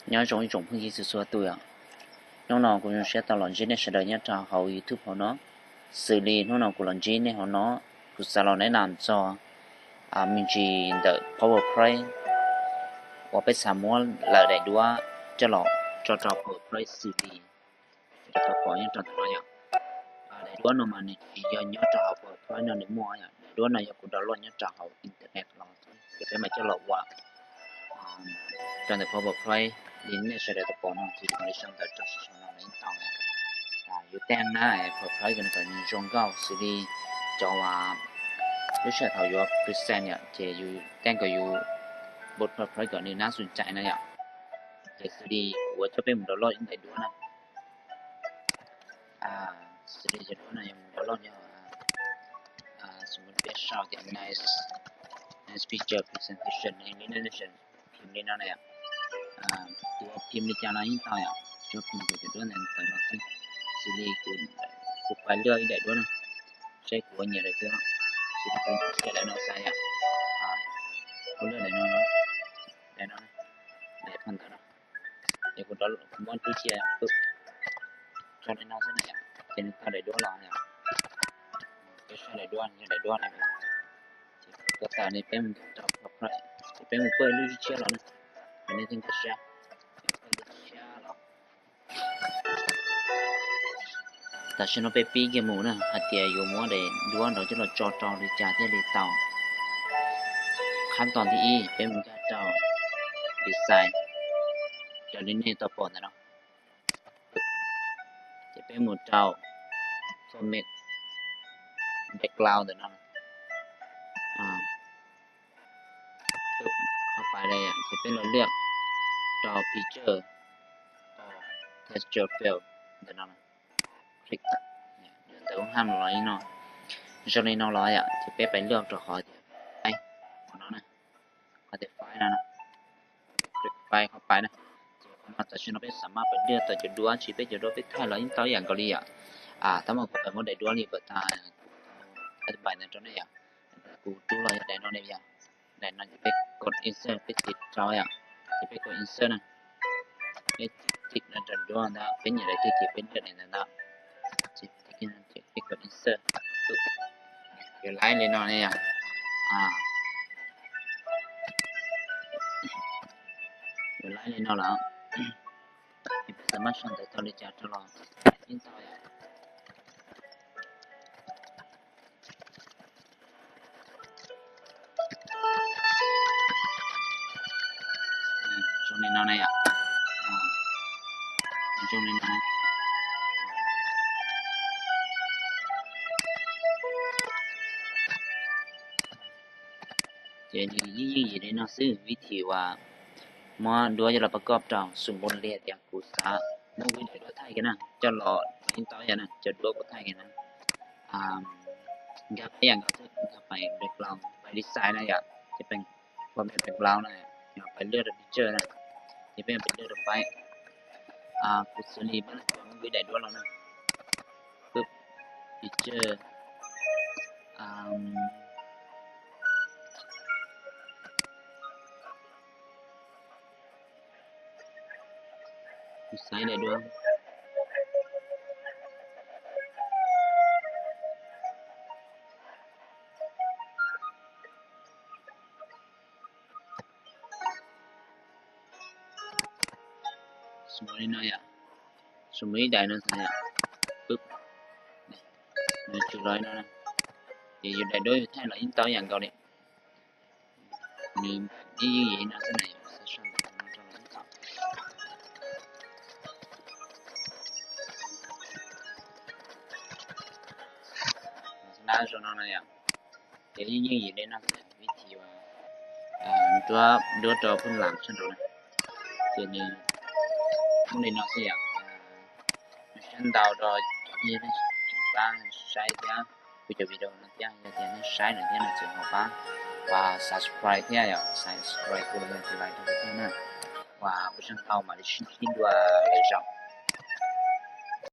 Nyob zoo ib tsoom phooj ywg txhua txhua tus yom. Hnub no kuv zoo siab tau los ntsib nej sawv daws nyob rau hauv YouTube hauv no. Xws li hnub no kuv los ntsib nej hauv no, kuv xav los nes nam txog me ntsis ntawm PowerPoint uas peb xav muab lawm daim duab coj los tso rau PowerPoint xws li sawv daws tau pom nyob rau ntawm no yom. Daim duab no mas nws tsis yog nyob rau hauv PowerPoint no nws muaj yom. Daim duab no yog kuv download nyob rau hauv internet los ces peb mam coj los ua rau ntawm PowerPoint li nej sawv daws tau pom no ces mam li sau ntawv rau saum no los yeej tau. Yus teej na PowerPoint kom nws zoo nkauj xws li cov uas lub sij hawm thaum yuav present yom ces yus teej kom yus PowerPoint kom nws nab xum cai na yom. Ces xws li kuv coj peb mus download ib daim duab na. Xws li daim duab no yog mus download yog xws li peb sau tias nice, nice picture presentation li no, phim li no na yom. Tus phim li cas los yeej tau yom, tsuas phim tus daim duab ntawm no xwb. Xws li kuv pais luaj ib daim duab na, seb kuv nyiam daim twg, xws li kuv nyiam daim no xav yom, kuv luaj daim no, daim no, daim phau ntawv no, ces kuv muab rub cia, tso li no xwb na yom, ces nws tau daim duab los yom. Peb saib daim duab, yog daim duab na, ces tuav tas li peb mus rau, ces peb mus pawj lub tshiab los na, nej thiaj nkag siab, pawj lub tshiab los. Tam sim no peb pib kiag mus na hais tias yuav muab daim duab nrog coj los tso rau li cas thiaj li tau. Qhab tos thib ib peb mus nkag rau design, raws li nej tau pom ntawm no, ces peb mus rau format background ntawm no. Qhov pais ces peb los lwaj rau picture, texture fill ntawm no, click ntawm lub ham los li no, zoo li no los yom, ces peb pais lwaj rau qhov tias file, qhov no na, qhov tias file no, click file qhov pais na. Ces qhov no tam sim no peb xam maj pais lwaj tau cov duab, tsis peb cov duab peb thaij los yeej tau ib yam nkaus li yom. Tab mas kuv pais muab daim duab li kom tas, kuv tau pais ntawd rau nej yom. Kuv rub los yog daim no ne yom. Daim no ces peb kos insert peb tiv rau yom, ces peb kos insert na, peb tiv no rau duab ntawd, peb nyiam daim twg ces peb lwaj daim ntawd ntag. Ces peb kos insert, yuav laib li no ne yom. Yuav laib li no lawm, ces peb xam maj sau ntawv tau li cas rau los yeej tau yom. Zoo li no na yom. Zoo li no. Ces nws yeej yooj yim li no xwb, vib thim uas muab duab coj los pab koj rau, xws li tias kuv xav muab kuv daim duab thaij kiag na, coj los yeej tau yom na, cov duab kuv thaij kiag na. Nkag peb yam nkaus xwb, nkag pais background, pais design na yom, ces peb format background na, pais lwaj rau picture na, ces peb pais lwaj rau file. Kuv xws li pab muab kuv daim duab los na, picture, kuv xaiv daim duab. Xws li no yom, xws li ib daim no xav yom, nws tsum los no, ces yus daim duab yus thaij los yeej tau yam nkaus li. Nws yeej yooj yim no xwb na, yus xav sau ntawv no rau los yeej tau. Nab zoo no na yom, ces yeej yooj yim li no xwb, vib thim uas duab, duab rau phwj lam sab nraud na, ces nws muaj li no xwb yom. Sab ntau rau cov phooj ywg nej tseem pab saib thiab kuv cov video no thiab, yog tias nej saib lawm thiab no ces ho pab subscribe thiab yom, subscribe kuv los yog tus like rau kuv thiab na. Uas ua tsaug ntau, mam li sib ntsib dua lwm zaus.